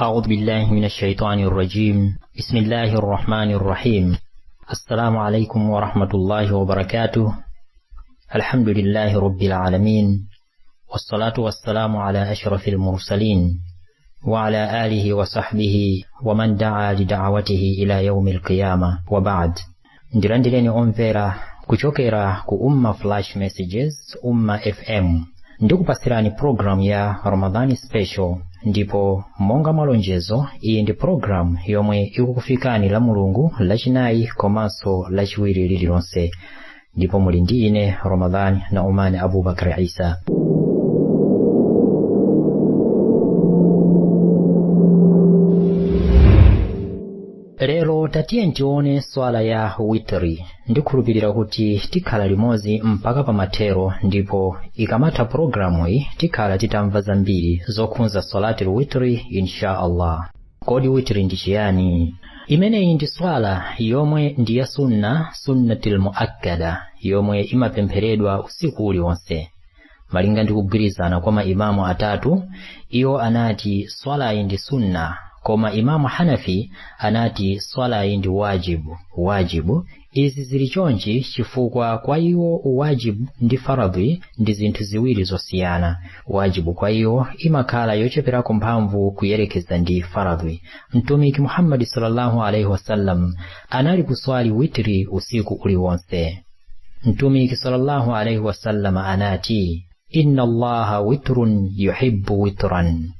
أعوذ بالله من الشيطان الرجيم. بسم الله الرحمن الرحيم. السلام عليكم ورحمة الله وبركاته. الحمد لله رب العالمين، والصلاة والسلام على أشرف المرسلين وعلى آله وصحبه ومن دعا لدعوته إلى يوم القيامة، وبعد. Ndilandireni omvera kuchokera ku Umma Flash Messages, Umma FM. Ndikupasirani program ya Ramadhani Special, ndipo monga mwalonjezo, iyi ndi program yomwe ikukufikani la Mulungu, Lachinayi komanso Lachiwiri lililonse, ndipo muli ndi ine Ramadhan na Umani Abubakar Isa. Lero tatiye tione swala ya witri. Ndikhulupirira kuti tikhala limodzi mpaka pamathero, ndipo ikamatha programu iyi tikhala titamva zambiri zokhudza swalatul witri, insha Allah. Kodi witri ndi chiyani? Imeneyi ndi swala yomwe ndi ya sunna, sunnatil muakkada, yomwe imapempheredwa usiku uliwonse malinga ndi kugwirizana kwa maimamu atatu. Iwo anati swalayi ndi sunna, koma Imamu Hanafi anati swalayi ndi wajibu. Wajibu. Izi zili chonchi chifukwa kwa iwo wajibu ndi faradhi ndi zinthu ziwiri zosiyana. Wajibu kwa iwo imakhala yocheperako mphamvu kuyerekeza ndi faradhi. Mtumiki Muhammadi sallallahu alaihi wasallam anali kuswali witri usiku uliwonse. Mtumiki sallallahu alaihi wasallam anati, "Inna Allaha witrun yuhibbu witran."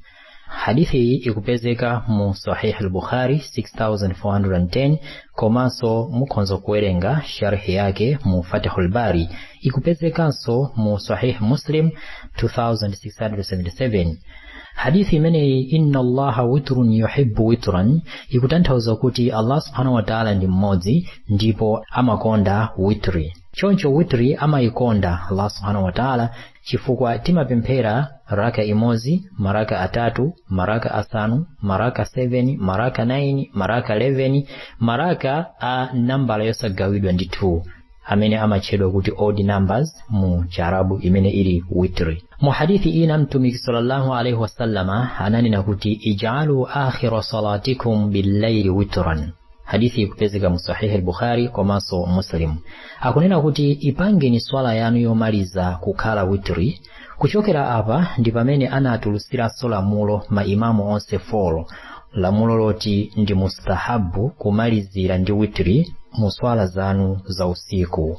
Hadithi iyi ikupezeka mu Sahih al-Bukhari 6410, komanso mukhoza kuwerenga sharhi yake mu Fatihul Bari. Ikupezekanso mu Sahih Muslim 2677. Hadithi imeneyi, "Inna Allaha witrun yuhibbu witran", ikutanthauza kuti Allah subhanahu wa ta'ala ndi mmodzi ndipo amakonda witri. Choncho witri amayikonda Allah subhanahu wa ta'ala chifukwa timapemphera raka imodzi, maraka atatu, maraka asanu, maraka 7, maraka 9, maraka 11, maraka a nambala yosagawidwa ndi 2 amene amatchedwa kuti odd numbers mu Charabu, imene ili witri. Mu hadithi ina Mtumiki sallallahu alaihi wasallama ananena kuti, "Ij'alu akhira salatikum billayli witran." Hadithi ikupezeka mu Sahihi al-Bukhari komanso Muslim. Akunena kuti ipangeni swala yanu yomaliza kukhala witri. Kuchokera apa ndi pamene anatulutsiranso lamulo maimamu onse 4, lamulo loti ndi mustahabu kumalizira ndi witri mu swala zanu za usiku.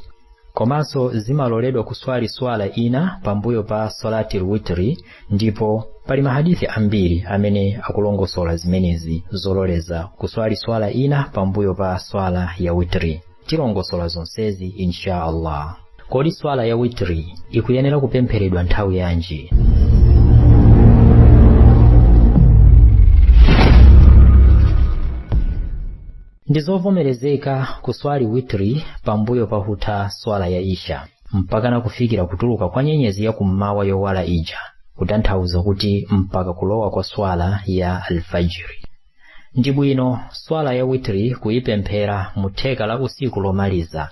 Komanso zimaloledwa kuswali swala ina pambuyo pa salatil witri, ndipo pali mahadithi ambiri amene akulongosola zimenezi zololeza kuswali swala ina pambuyo pa swala ya witri. Tilongosola zonsezi, insha Allah. Kodi swala ya witri ikuyenera kupempheredwa nthawi yanji? Ndi zovomerezeka kuswali witri pambuyo pakutha swala ya Isha mpakana kufikira kutuluka kwa nyenyezi ya kummawa yowala ija, kutanthauza kuti mpaka kulowa kwa swala ya alfajiri. Ndi bwino swala ya witri kuyipemphera mu theka la usiku lomaliza,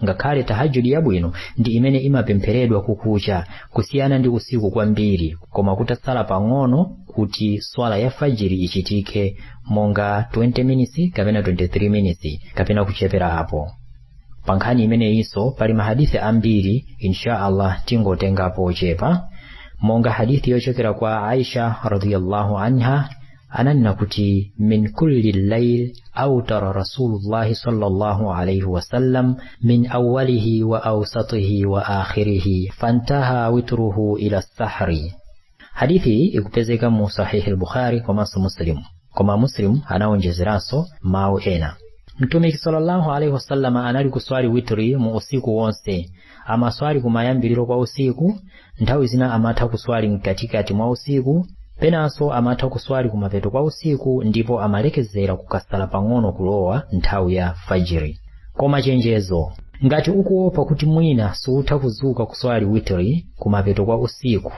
ngakhale tahajudi yabwino ndi imene imapempheredwa kukucha kusiyana ndi usiku kwambiri, koma kutatsala pang'ono kuti swala ya fajiri ichitike, monga 20 minutes kapena 23 minutes kapena kuchepera apo. Pa nkhani imeneyinso pali mahadithi ambiri, insha Allah tingotengapo ochepa, monga hadithi yochokera kwa Aisha radhiyallahu anha. Ananena kuti, "Min kulli llail autara Rasulullahi sallallahu alayhi wasallam min awwalihi wa awsatihi wa akhirihi, fantaha witruhu ila sahri." Hadithi iyi ikupezeka mu Sahihi al-Bukhari komanso Muslim, koma Muslim anawonjezeranso mawu ena. Mtumiki sallallahu alaihi wasallam anali kuswali witri mu usiku wonse. Amaswali kumayambiriro kwa usiku, nthawi zina amatha kuswali mkatikati mwa usiku, penanso amatha kuswali kumapeto kwa usiku, ndipo amalekezera kukasala pang'ono kulowa nthawi ya fajiri. Koma chenjezo: ngati ukuopa kuti mwina sutha kuzuka kuswali witri kumapeto kwa usiku,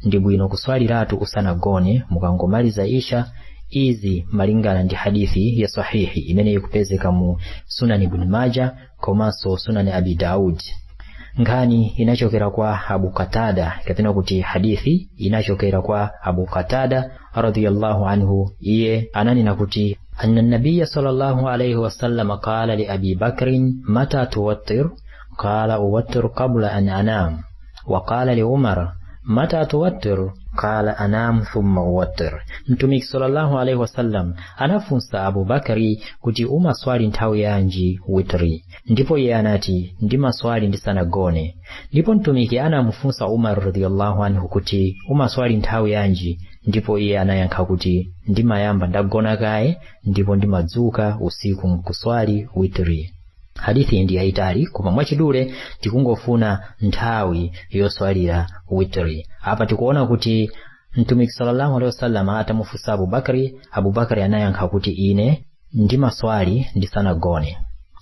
ndi bwino kuswaliratu usanagone mukangomaliza Isha. Izi malingana ndi hadithi ya sahihi imene ikupezeka mu Sunani Ibn Maja komanso Sunani Abi Daud. Nkhani inachokera kwa Abu Qatada, kapena kuti hadithi inachokera kwa Abu Qatada radhiyallahu anhu. Iye ananena kuti anna nabiyya sallallahu alayhi wasallam qala li Abi Bakrin mata tuwattir, qala uwattir qabla an anam, wa qala li Umar mata tuwattir, qala anam thumma uwattir. Mtumiki sallallahu alaihi wasallam anafunsa Abubakari kuti umaswali nthawi yanji witri, ndipo iye anati ndimaswali ndisanagone. Ndipo mtumiki anamufunsa Umar radhiyallahu anhu kuti umaswali nthawi yanji, ndipo iye anayankha kuti ndimayamba ndagona kaye ndipo ndimadzuka usiku nkuswali witri. Hadithi ndi yayitali, koma mwachidule tikungofuna nthawi yoswalira witri. Apa tikuona kuti mtumiki sallallahu alaihi wasallam atamufunsa Abubakari, Abubakari anayankha kuti ine ndimaswali ndisanagone.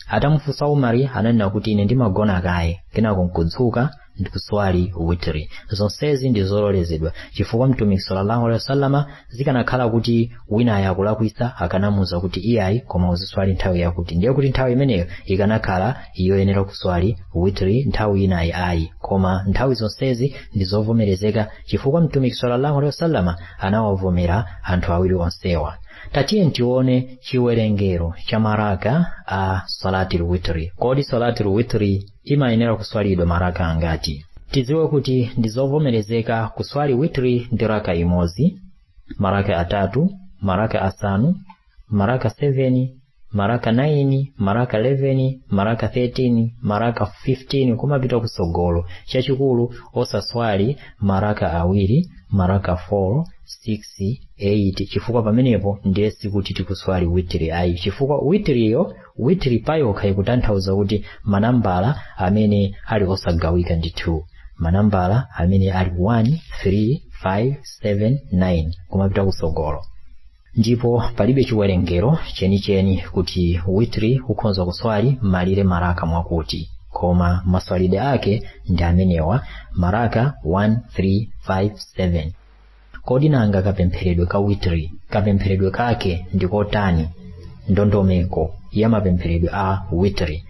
Atamufunsa Umari ananena kuti ine ndimagona kaye kenako nkudzuka ndikuswali witri. Zonsezi ndi zololezedwa chifukwa mtumiki sallallahu alaihi wasallam zikanakhala kuti wina akulakwitsa akanamuza kuti iyayi, koma uziswali nthawi yakuti, ndiye kuti nthawi imeneyo ikanakhala yoyenera kuswali witri, nthawi inayi ayi. Koma nthawi zonsezi ndi zovomerezeka chifukwa mtumiki sallallahu alaihi wasallam anawavomera anthu awiri onsewa. Tatiye tione chiwerengero cha maraka a salatil witri. Kodi salatil witri imayenera kuswalidwa maraka angati? Tidziwe kuti ndi zovomerezeka kuswali witri ndi raka imodzi, maraka atatu, maraka asanu, maraka 7, maraka 9, maraka 11, maraka 13, maraka 15 kumapita kusogolo. Chachikulu osaswali maraka awiri, maraka 4, 6, 8, chifukwa pamenepo ndiye sikuti tikuswali witri ayi, chifukwa witriyo, witri payokha ikutanthauza kuti manambala amene ali osagawika ndi 2, manambala amene ali 1, 3, 5, 7, 9 kumapita kusogolo. Ndipo palibe chiwerengero chenicheni kuti witri ukhonza kuswali malire maraka mwakuti, koma maswalide ake ndi amenewa, maraka 1, 3, 5, 7. Kodi nanga kapempheredwe ka witri, kapempheredwe kake ndikotani? Ndondomeko ya mapempheredwe a witri.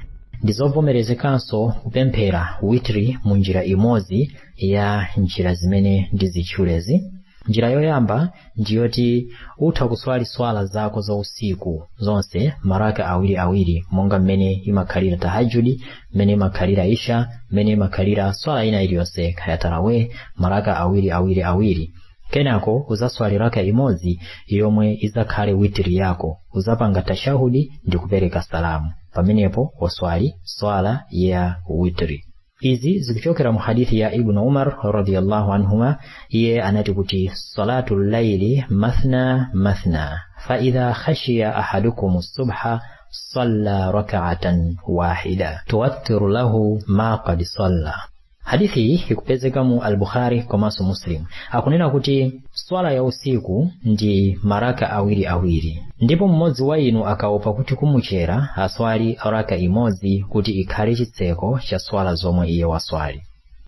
Ndizovomerezekanso kupemphera witri mu njira imodzi ya njira zimene ndizitchulezi. Njira yoyamba ndiyoti utha kuswali swala zako za usiku zonse maraka awiri awiri, monga mmene imakhalira tahajudi, mmene imakhalira isha, mmene imakhalira swala ina iliyonse, kaya tarawih, maraka awiri awiri awiri. Kenako uzaswali raka imodzi yomwe izakhale witri yako, uzapanga tashahudi ndi kupereka salamu, pamenepo waswali swala ya witri. Izi zikuchokera mu hadithi ya Ibn Umar radhiyallahu anhuma. Iye anati kuti salatu llaili mathna mathna fa idha khashiya ahadukum subha salla rak'atan wahida tuwattiru lahu ma qad salla. Hadithi iyi ikupezeka mu Al-Bukhari komanso Muslim. Akunena kuti swala ya usiku ndi maraka awiri awiri, ndipo mmodzi wa inu akaopa kuti kumuchera aswali raka imodzi kuti ikhale chitseko cha swala zomwe iye waswali.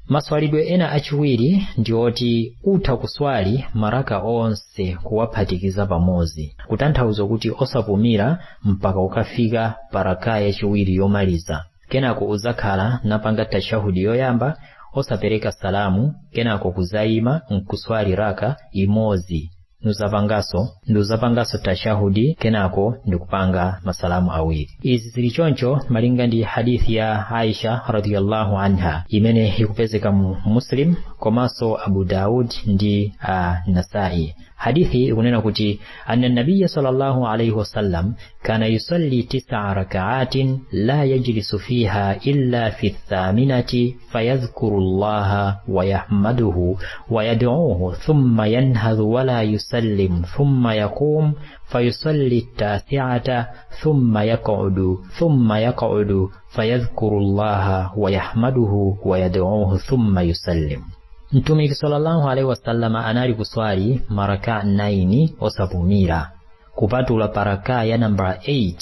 Maswalidwe ena achiwiri ndi oti utha kuswali maraka onse kuwaphatikiza pamodzi, kutanthauza kuti osapumira mpaka ukafika pa raka yachiwiri yomaliza. Kenako uzakhala napanga tashahudi yoyamba osapereka salamu, kenako kuzayima nkuswali raka imodzi, nuzapangaso tashahudi, kenako ndikupanga masalamu awiri. Izi zili choncho malinga ndi hadithi ya Aisha radhiyallahu anha imene ikupezeka mu Muslim komanso Abu Daud ndi Nasai. Hadithi ikunena kuti anna nabiyya sallallahu alayhi wasallam kana yusalli 9 rak'atin la yajlisu fiha illa fi thaminati fayadhkuru llaha wa yahmaduhu wa yad'uhu thumma yanhadhu wa la yusallim thumma yaqum fayusalli tasi'ata thumma yaq'udu fayadhkuru llaha wa yahmaduhu wa yad'uhu thumma yusallim. Mtumiki sallallahu alaihi wasallam anali kuswali maraka 9 osapumira kupatula paraka ya nambala 8,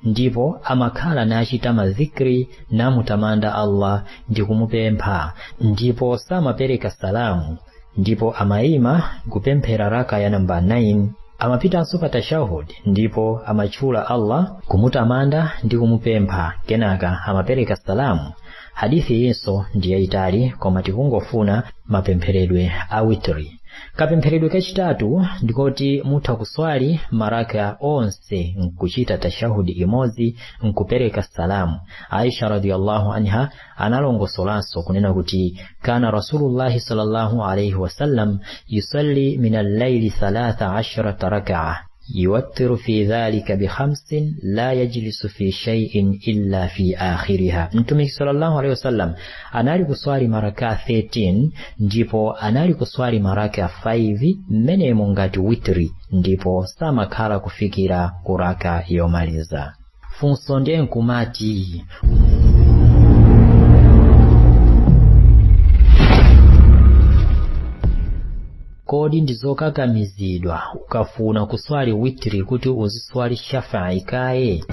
ndipo amakhala nachita madhikri namutamanda Allah ndi kumupempha, ndipo samapereka salamu, ndipo amayima kupemphera raka ya namba 9. Amapitanso pa tashahud ndipo amatchula Allah kumutamanda ndi kumupempha, kenaka amapereka salamu. Hadithi iyinso ndi yayitali, koma tikungofuna mapempheredwe a witri. Kapempheredwe kachitatu ndikoti mutha kuswali maraka onse nkuchita tashahudi imodzi nkupereka salamu. Aisha radiyallahu anha analongosolanso kunena kuti kana Rasulullahi sallallahu alaihi wasallam yusalli min al-laili 13 raka'a yuwattiru fi dhalika bikhamsin la yajlisu fi shay'in illa fi akhiriha. Mtumiki sallallahu alaihi wasallam anali kuswali maraka 13 ndipo anali kuswali maraka 5 mmenemo ngati witri, ndipo samakhala kufikira kuraka yomaliza. Funso ndiye nkumati, kodi ndizokakamizidwa ukafuna kuswali witri kuti uziswali shafa'i kaye?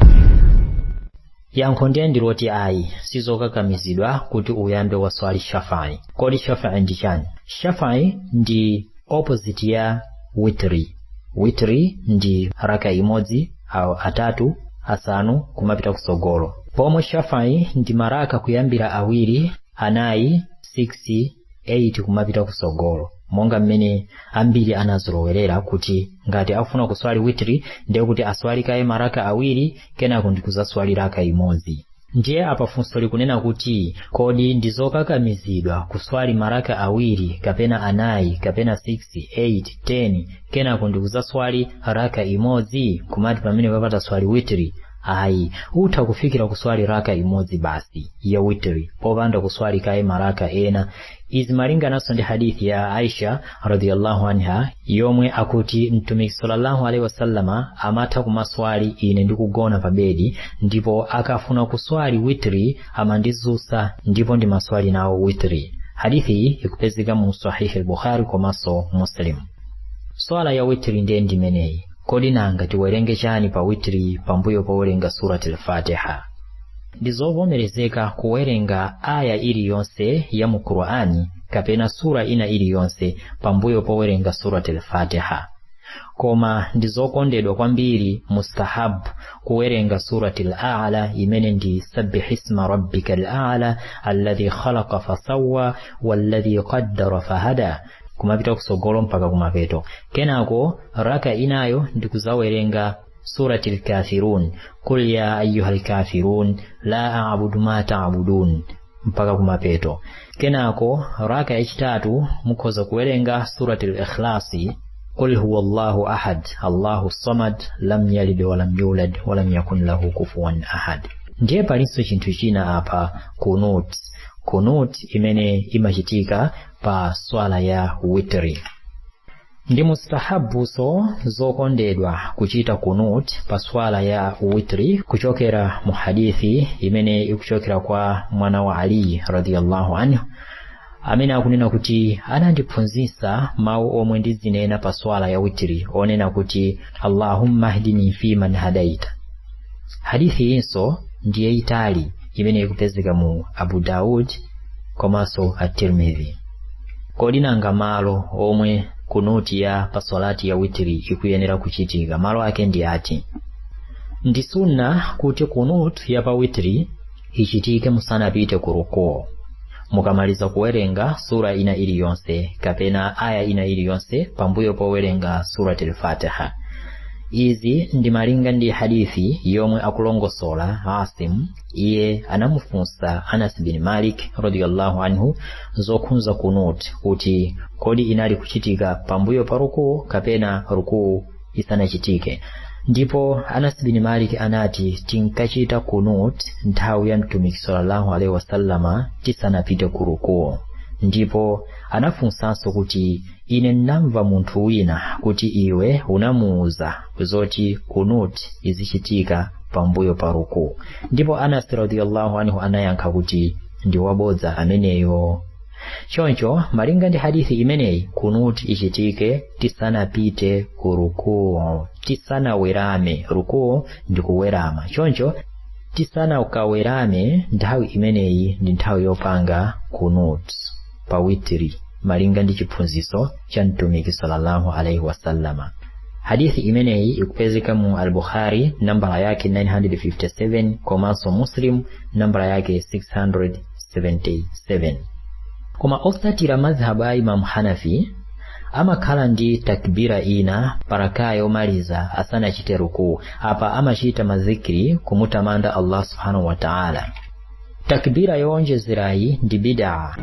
Yankho ndiye ndiloti ayi, sizokakamizidwa kuti uyambe waswali shafa'i. Kodi shafa'i ndi chani? Shafa'i ndi opposite ya witri. Witri ndi raka imodzi au atatu, asanu kumapita kusogolo, pomwe shafa'i ndi maraka kuyambira awiri, anayi, 6, 8 kumapita kusogolo, monga mmene ambiri anazolowerera kuti ngati afuna kuswali witri ndiye kuti aswali kaye maraka awiri, kenako ndikuzaswali raka imodzi. Ndiye apa funso likunena kuti kodi ndizokakamizidwa kuswali maraka awiri kapena anayi kapena 6, 8, 10 kenako ndikuzaswali raka imodzi kumati pamene papata swali witri? Ayi, utha kufikira kuswali raka imodzi basi ya witri popanda kuswali kaye maraka ena. Izi malingananso ndi hadithi ya Aisha radiyallahu anha yomwe akuti Mtumiki sallallahu alaihi wasallama amatha kumaswali ine ndikugona pa bedi, ndipo akafuna kuswali witri amandizusa ndipo ndimaswali nawo witri. Hadithi iyi ikupezeka mu Sahihi al-Bukhari komanso Muslim. Swala ya witri ndiye ndimeneyi. Kodi nanga tiwerenge chani pa witri pambuyo powerenga surati al-Fatiha? Ndizovomerezeka kuwerenga aya iliyonse ya mu Qur'ani kapena sura ina iliyonse pambuyo powerenga surati al-Fatiha, koma ndizokondedwa kwambiri, mustahab, kuwerenga surati al-A'la imene ndi sabbih isma rabbika al-a'la alladhi khalaqa fasawwa walladhi qaddara fahada kumapita kusogolo mpaka kumapeto. Kenako raka inayo ndikuzawerenga surati al-Kafirun, kul ya ayyuha al-kafirun la a'budu ma ta'budun mpaka kumapeto. Kenako raka yachitatu mukhoza kuwerenga surati al-Ikhlasi, qul huwa Allahu ahad Allahu samad lam yalid walam yulad walam yakun lahu kufuwan ahad. Ndiye palinso chinthu china apa, kunut. Kunut imene imachitika pa swala ya witri. Ndi mustahabuso, zokondedwa kuchita kunut pa swala ya witri kuchokera mu hadithi imene ikuchokera kwa mwana wa Ali radiyallahu anhu amene akunena kuti anandiphunzitsa mawu omwe ndizinena pa swala ya witri onena kuti Allahumma hdini fi man hadaita. Hadithi iyinso ndiye itali imene ikupezeka mu Abu Daud komanso at-Tirmidhi. Kodi nanga malo omwe kunuti ya paswalati ya witri ikuyenera kuchitika, malo ake ndi ati? Ndi sunna kuti kunut ya pa witri ichitike musanapite ku rukuu, mukamaliza kuwerenga sura ina iliyonse kapena aya ina iliyonse pambuyo powerenga surati al-Fatiha. Izi ndi malinga ndi hadithi yomwe akulongosola Asim. Iye anamufunsa Anas bin Malik radiyallahu anhu zokhudza kunut, kuti kodi inali kuchitika pambuyo pa rukuu kapena rukuu isanachitike? Ndipo Anas bin Malik anati, tinkachita kunut nthawi ya Mtumiki sallallahu alaihi wasallama tisanapite ku rukuu. Ndipo anafunsanso kuti, ine ndinamva munthu wina kuti iwe unamuuza zoti kunut izichitika pambuyo pa rukuu. Ndipo Anas radiyallahu anhu anayankha kuti ndi wabodza ameneyo. Choncho malinga ndi hadithi imeneyi, kunut ichitike tisanapite ku rukuu, tisanawerame. Rukuu ndi kuwerama, choncho tisanakawerame nthawi imeneyi ndi nthawi yopanga kunut pa witri malinga ndi chiphunzitso cha Mtumiki sallallahu alaihi wasallama. Hadithi imeneyi ikupezeka mu al-Bukhari nambala yake 957 komanso Muslim nambala yake 77. Koma osatira madhhabu a Imamu Hanafi amakhala ndi takbira ina paraka yomaliza asanachite rukuu. Apa amachita mazikiri kumutamanda Allah subhanahu wa ta'ala. Takbira yowonjezerayi ndi bidaa,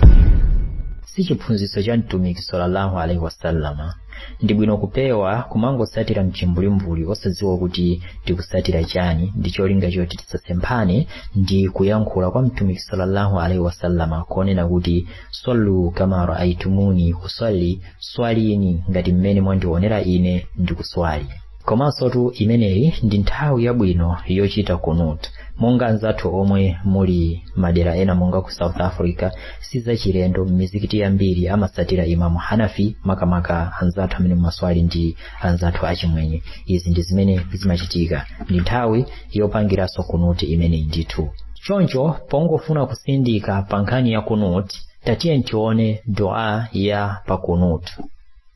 si chiphunzitso cha Mtumiki sallallahu alaihi wasallama. Ndi bwino kupewa kumangosatira mchimbulimbuli osadziwa kuti tikusatira chani, ndi cholinga choti tisasemphane ndi kuyankhula kwa Mtumiki sallallahu alaihi wasallama konena kuti sallu kama raaitumuni usalli, swalini ngati mmene mwandionera ine ndikuswali. Komansotu imeneyi ndi nthawi yabwino yochita kunut. Monga anzathu omwe muli madera ena monga ku South Africa, sizachilendo, m'mizikiti yambiri amasatira Imamu Hanafi, makamaka anzathu amene mumaswali ndi anzathu achimwenye. Izi ndi zimene zimachitika, ndi nthawi yopangiranso kunuti imeneyi ndithu. Choncho pongofuna kusindika pa nkhani ya kunut, tatiye tione dua ya pakunut.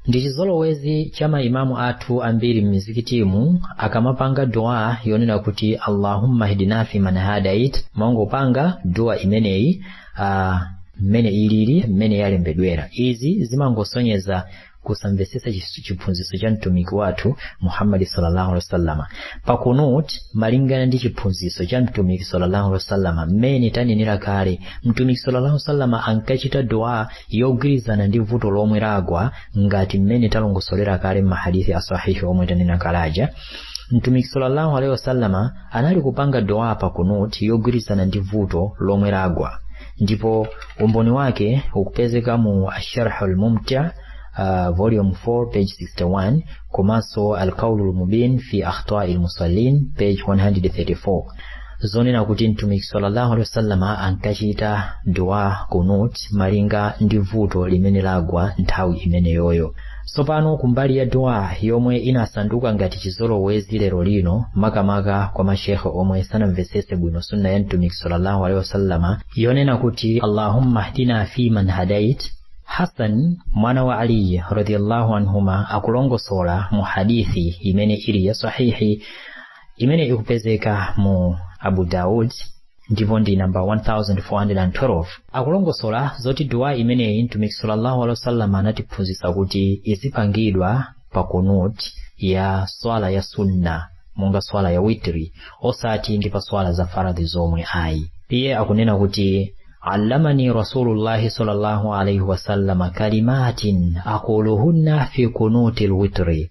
Ndi chizolowezi cha maimamu athu ambiri m'mizikitimu, akamapanga dua yonena kuti Allahumma hdina fi man hadait, mangopanga dua imeneyi mmene ilili, mmene yalembedwera. Izi zimangosonyeza kusamvetsetsa chiphunzitso cha mtumiki wathu Muhammadi sallallahu alaihi wasallam. Pakunut, malingana ndi chiphunzitso cha mtumiki sallallahu alaihi wasallam, mmene tanenera kale, mtumiki sallallahu alaihi wasallam ankachita dua yogwirizana ndi vuto lomwe lagwa, ngati mmene talongosolera kale m'mahadithi asahihi omwe tanena kalaja. Mtumiki sallallahu alaihi wasallam anali kupanga dua pakunut yogwirizana ndi vuto lomwe lagwa, ndipo umboni wake ukupezeka mu Asharh al-Mumti' volume 4 page 61, komanso Alqaulu lmubin fi akhtai lmusallin page 134, zonena kuti mtumiki sallallahu alaihi wasallam ankachita dua kunut malinga ndi vuto limene lagwa nthawi imeneyoyo. Tsopano kumbali ya dua yomwe inasanduka ngati chizolowezi lero lino, makamaka kwa mashekhe omwe sanamvetsetse bwino sunna ya mtumiki sallallahu alaihi wasallama, yonena kuti Allahumma hdina fi man hadait, Hasan mwana wa Ali radiyallahu anhuma akulongosola mu hadithi imene ili ya sahihi, imene ikupezeka mu Abu Daud ndipo ndi namba 1412, akulongosola zoti dua imeneyi mtumiki sallallahu alaihi wasallam anatiphunzitsa kuti izipangidwa pa kunut ya swala ya sunna monga swala ya witri, osati ndi pa swala za faradhi zomwe ayi. Iye akunena kuti allamani rasulullahi sallallahu alaihi wasallam kalimatin aquluhunna fi kunuti lwitri: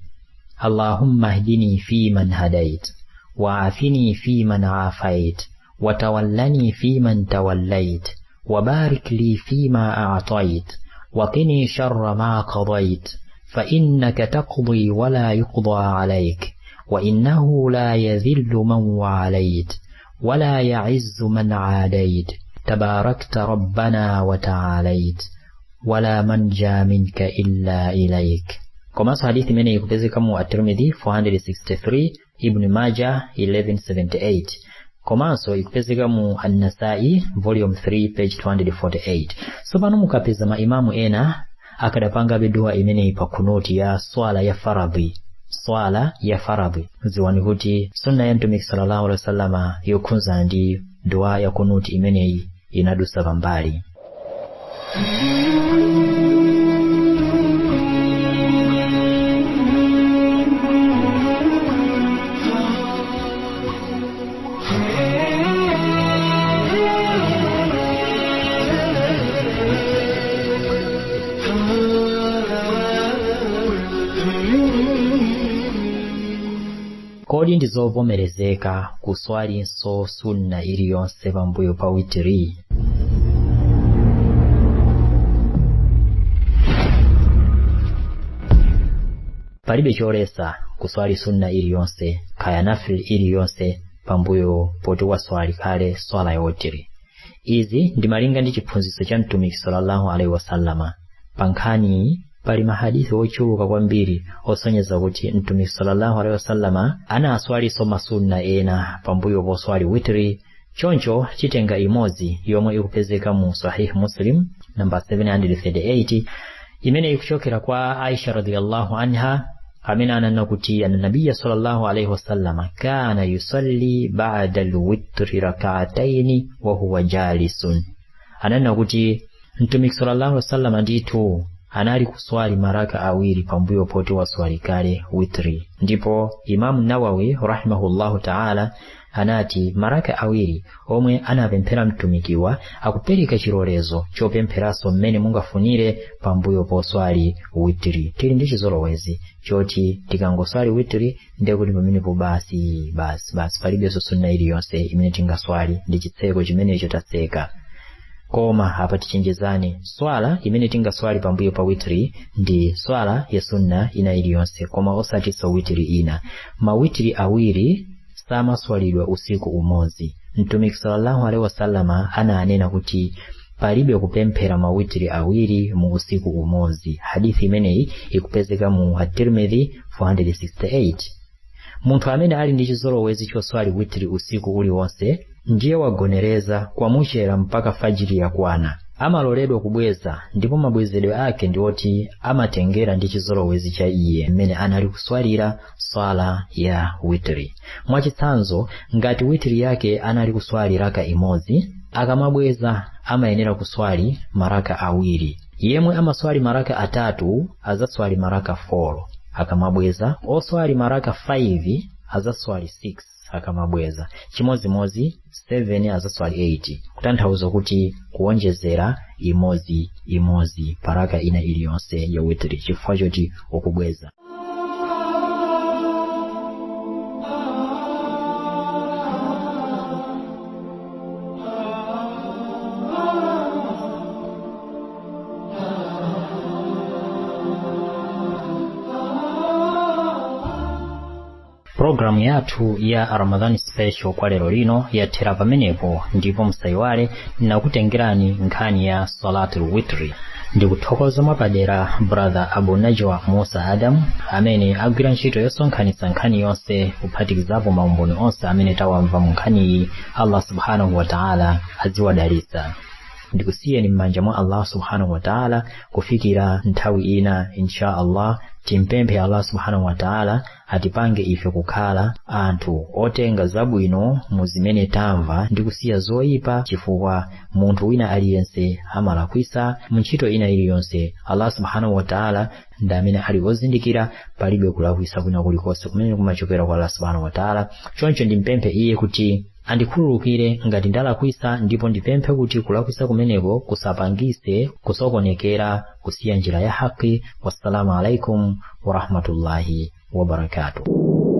allahumma hdini fi man hadait, waafini fi man afait, watawallani fi man tawallait, wabarik li fima a'tait, waqini sharra ma qadait, فإنك تقضي ولا يقضى عليك، وإنه لا يذل من واليت ولا يعز من عاديت، تباركت ربنا وتعاليت، ولا منجا منك إلا إليك. Komanso hadithi imene ikupezeka mu At-Tirmidhi 463, Ibn Majah 1178, komanso ikupezeka mu An-Nasai volume 3 page 248. Tsopano mukapeza maimamu ena akadapangabe dua imeneyi pa kunuti ya swala ya faradhi, swala ya faradhi, ziwani kuti sunna ya mtumiki sallallahu alaihi wasallama yokhuzana ndi dua ya kunuti imeneyi inadusa pambali. Kodi ndi zovomerezeka kuswalinso sunna iliyonse pambuyo pa witiri? Palibe cholesa kuswali sunna iliyonse, kaya nafil iliyonse, pambuyo poti waswali kale swala ya witiri. Izi ndi malinga ndi chiphunzitso cha mtumiki sallallahu alaihi wasallama. Pa nkhaniyi pali mahadithi ochuluka kwambiri osonyeza kuti mtumiki sallallahu alaihi wasallama anaswalinso masunna ena pambuyo poswali witiri. Choncho chitenga imodzi yomwe ikupezeka mu Sahih Muslim namba 738, imene ikuchokera kwa Aisha radiyallahu anha, amene ananena kuti anna nabiyya sallallahu alaihi wasallama kana yusalli ba'da alwitri rak'ataini wa huwa jalisun. Ananena kuti Mtumiki sallallahu alaihi wasallam ndithu anali kuswali maraka awiri pambuyo poti waswali kale witri. Ndipo Imamu Nawawi rahimahullahu ta'ala anati maraka awiri omwe anapemphera mtumikiwa akupereka chilolezo chopempheranso mmene mungafunire pambuyo poswali witri. Tili ndi chizolowezi choti tikangoswali witri ndiye kuti pamenepo basi basi basi, palibenso sunna iliyonse imene tingaswali, ndi chitseko chimenecho tatseka. Koma apa tichenjezane, swala imene tingaswali pambuyo pa witri ndi swala ya sunna ina iliyonse, koma osatinso witri ina. Mawitri awiri samaswalidwa usiku umodzi. Mtumiki sallallahu alaihi wasallama ananena kuti palibe kupemphera mawitri awiri mu usiku umodzi. Hadithi imeneyi ikupezeka mu At-Tirmidhi 468. Munthu amene ali ndi chizolowezi choswali witri usiku uliwonse ndiye wagonereza kwamuchera mpaka fajiri yakwana, amaloledwa kubweza, ndipo mabwezedwe ake ndi oti amatengera ndi chizolowezi cha iye mmene anali kuswalira swala ya witri. Mwachitsanzo, ngati witri yake anali kuswali raka imodzi, akamabweza amayenera kuswali maraka awiri. Yemwe amaswali maraka atatu azaswali maraka 4 akamabweza, oswali maraka 5 azaswali 6 akamabweza, chimodzimodzi 7 azaswali 8, kutanthauza kuti kuwonjezera imodzi imodzi paraka ina iliyonse ya witri chifukwa choti ukubweza. Programu yathu ya Ramadhan Special kwa lero lino yathera pamenepo, ndipo musayiwale nakutengerani nkhani ya Salatul Witri. Ndikuthokoza mwapadera Brother Abu Najwa Musa Adam amene agwira ntchito yosonkhanitsa nkhani yonse kuphatikizapo maumboni onse amene tawamva mu nkhaniyi. Allah subhanahu wa ta'ala aziwadalitsa. Ndikusiyeni m'manja mwa Allah subhanahu wa ta'ala kufikira nthawi ina insha Allah. Timpemphe Allah subhanahu wa ta'ala atipange ife kukhala anthu otenga zabwino mu zimene tamva ndi kusiya zoyipa, chifukwa munthu wina aliyense amalakwisa mu ntchito ina iliyonse. Allah subhanahu wa ta'ala ndi amene ali wozindikira, palibe kulakwisa kwina kulikonse kumene kumachokera kwa Allah subhanahu wa ta'ala. Choncho ndimpemphe iye kuti andikhululukire ngati ndalakwisa, ndipo ndipemphe kuti kulakwisa kumeneko kusapangise kusokonekera kusiya njira ya haki. Wassalamu alaikum warahmatullahi wabarakatuh.